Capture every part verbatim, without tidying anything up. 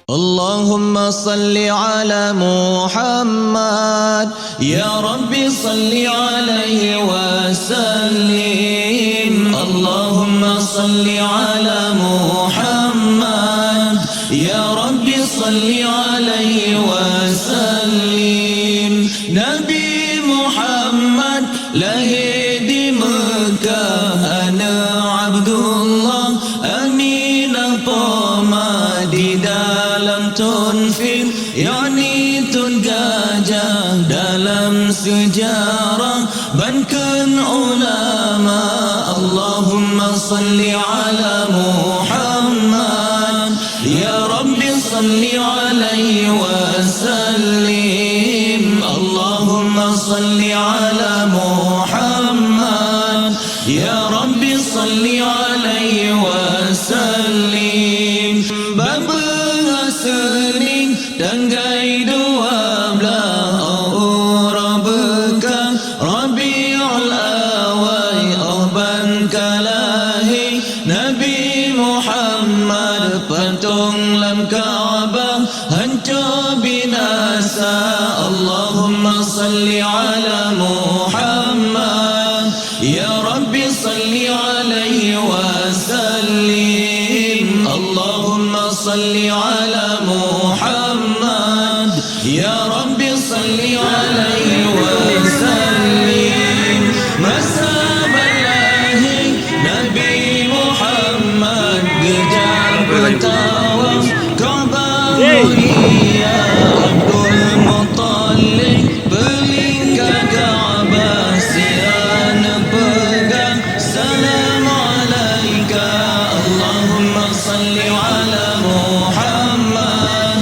اللهم صل على محمد. يا رب صل عليه وسلم. اللهم صل على محمد. يا رب صل عليه وسلم. Nabi Muhammad lahé di Meukah, aneuëk Abdullah, Aminah poma di dalam thon fil, yakni thon gajah dalam seujarah, ban kheun ulama. Allahumma salli ala Muhammad. يا رب صل عليه وسلم. اللهم صل على محمد. يا رب صل عليه وسلم. Babeungoh seuning tanggai dua blaih, oh uroe beukah Rabiul Awal, oh ban ka lahé Nabi Muhammad, patong lam Ka'bah hanco binasa. Allahumma salli ala Muhammad. Ya Rabbi salli alaihi wa sallim. Allahumma salli ala Muhammad. Ya Rabbi salli alaihi wa sallim. Masa ban lahé Nabi Muhammad geujak peutawaf Ka'bah mulia, Abdul Muttalib peulingka Ka'bah sian peugah, "Salam alaika." Allahumma salli ala Muhammad.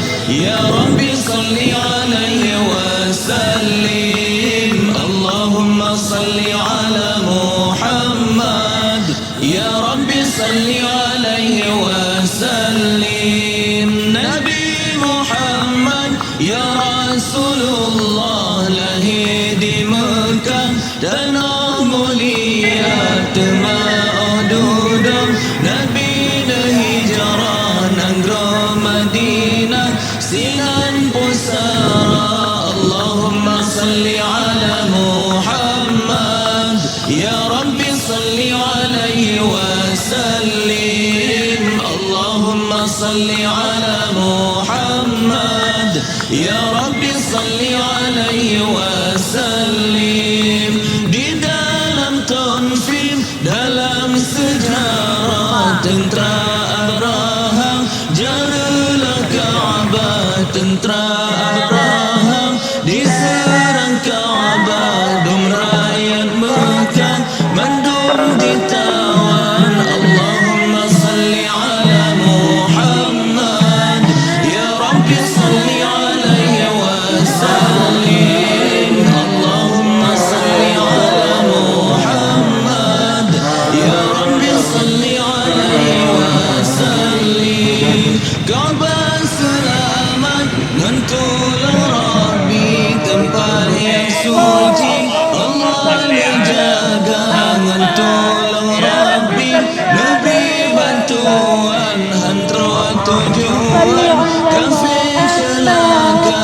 Ya Rabbi salli alaihi wa sallim. Allahumma salli ala Muhammad. Ya Rabbi salli alaihi wa sallim. Nabi Muhammad, ya Rasulullah, lahé di Meukah, tanoh mulia, teuma 'oh dudoe Nabi neuhijrah nanggroe Madinah sinan pusara. Allahumma salli ala Muhammad. Ya Rabbi salli alaihi wa sallim. Allahumma salli ala Muhammad. Ya Rabbi salli alaihi wa sallim. Di dalam thon fil, dalam seujarah, teuntra Abrahah jareuloh Ka'bah, teuntra Abrahah diseurang Ka'bah, dum rakyat Meukah mandum jitawan. Allahumma salli ala Muhammad. Ya Rabbi salli alaihi wa sallim. Allahumma salli ala Muhammad. Ya Rabbi salli alaihi wa sallim. Ka'bah seulamat ngon tulông Rabbi, teumpat nyang suci Allah neujaga ngon tulông Rabbi, neubri bantuan han troh tujuan, kafé ceulaka.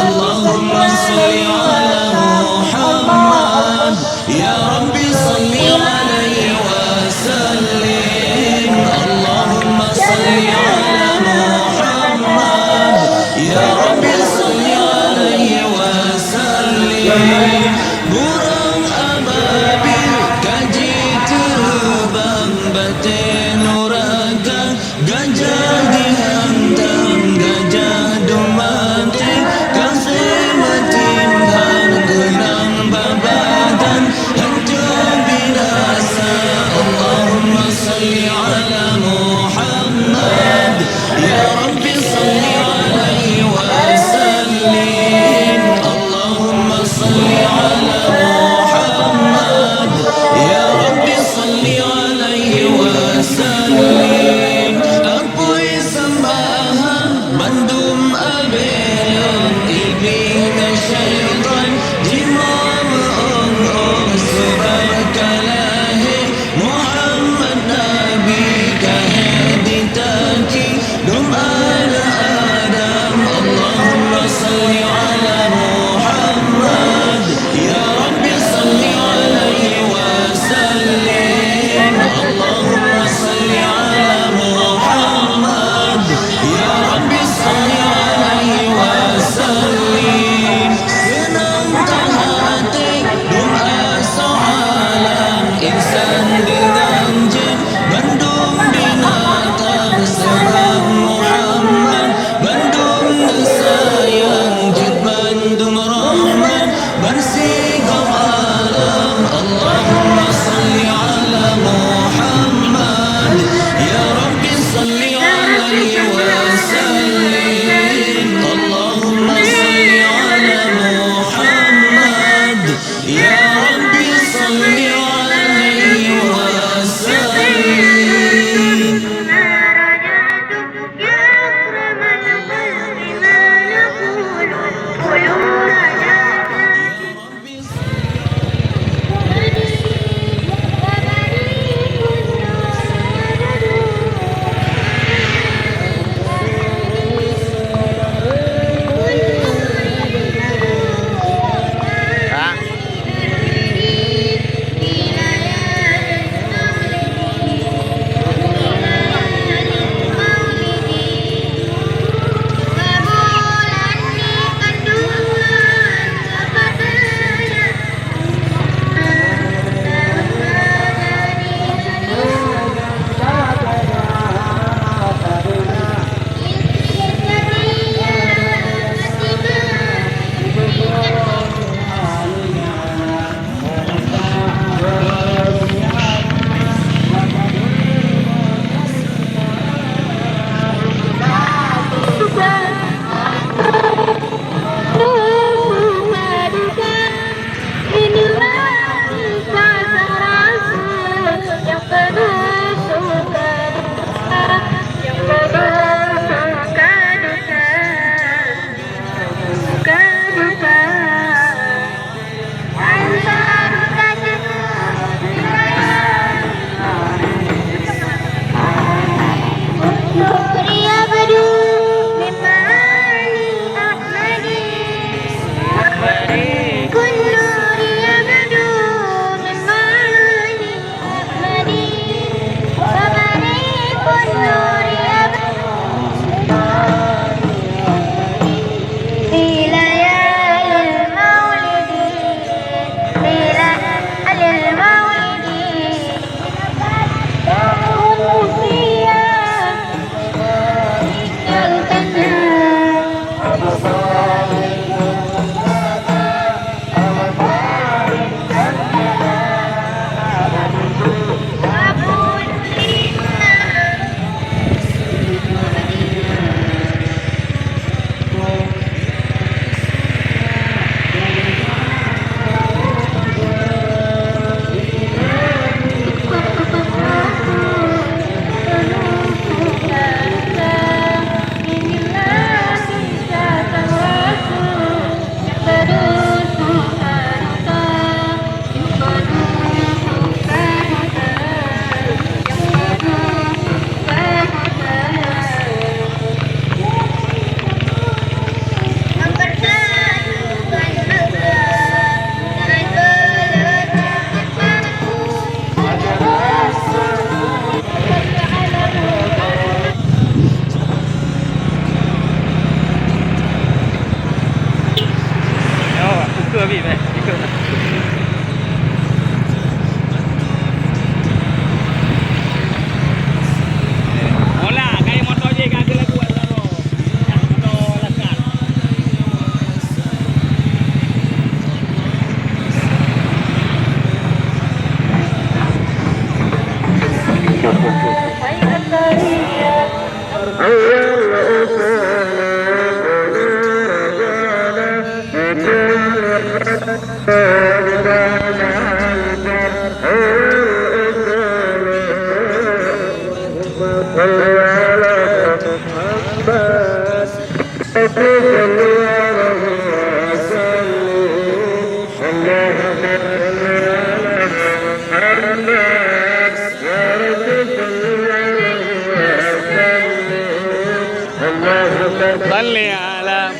Allahumma salli ala Muhammad. Ya Rabbi salli alaihi wa sallim. Allahumma salli ala Muhammad. Ya Rabbi salli alaihi wa sallim. Burông ababil ka jiteureumbang batée nuraka. Gajah jihantam, gajah dum maté, kafé meutimban keunong babah dan hanco binasa. Allahumma salli ala Muhammad. Ya Rabbi salli alaihi wa sallim. Allahumma salli ala Muhammad. Ya Rabbi salli alaihi wa sallim. Apui نور يبدو من معاني أحمد. كل نور يبدو من معاني أحمد. فبريق النور يبدو في ليالي المولد، في ليالي المولد. صل على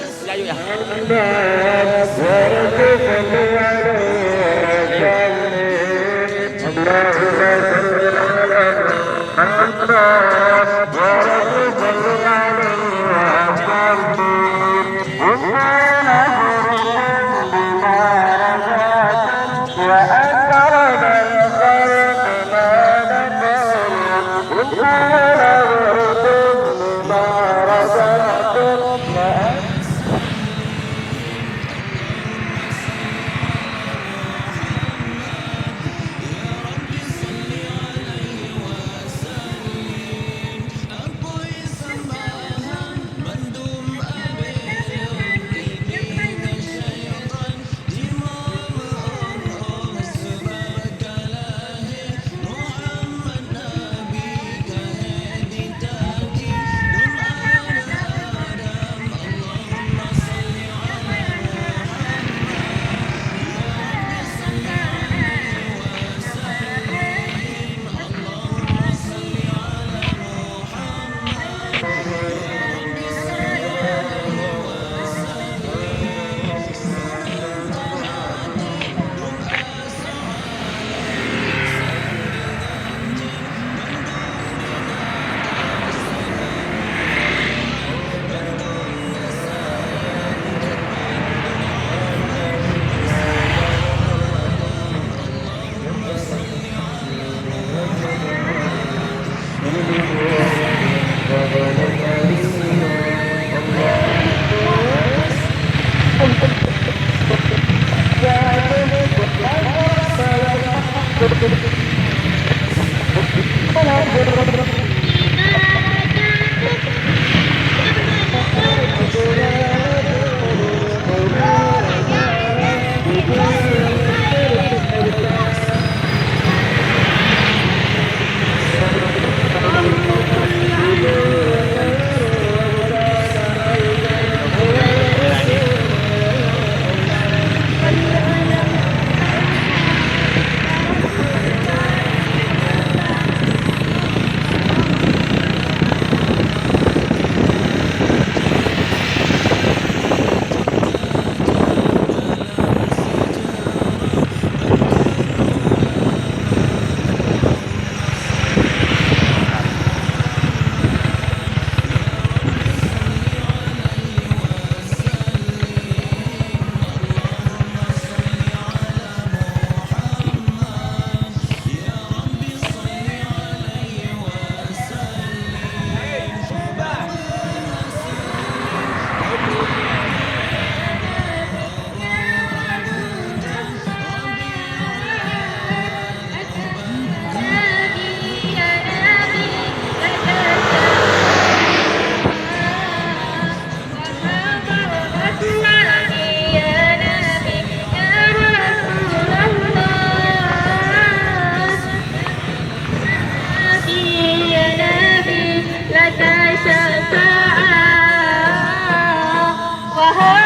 sesaat, wahai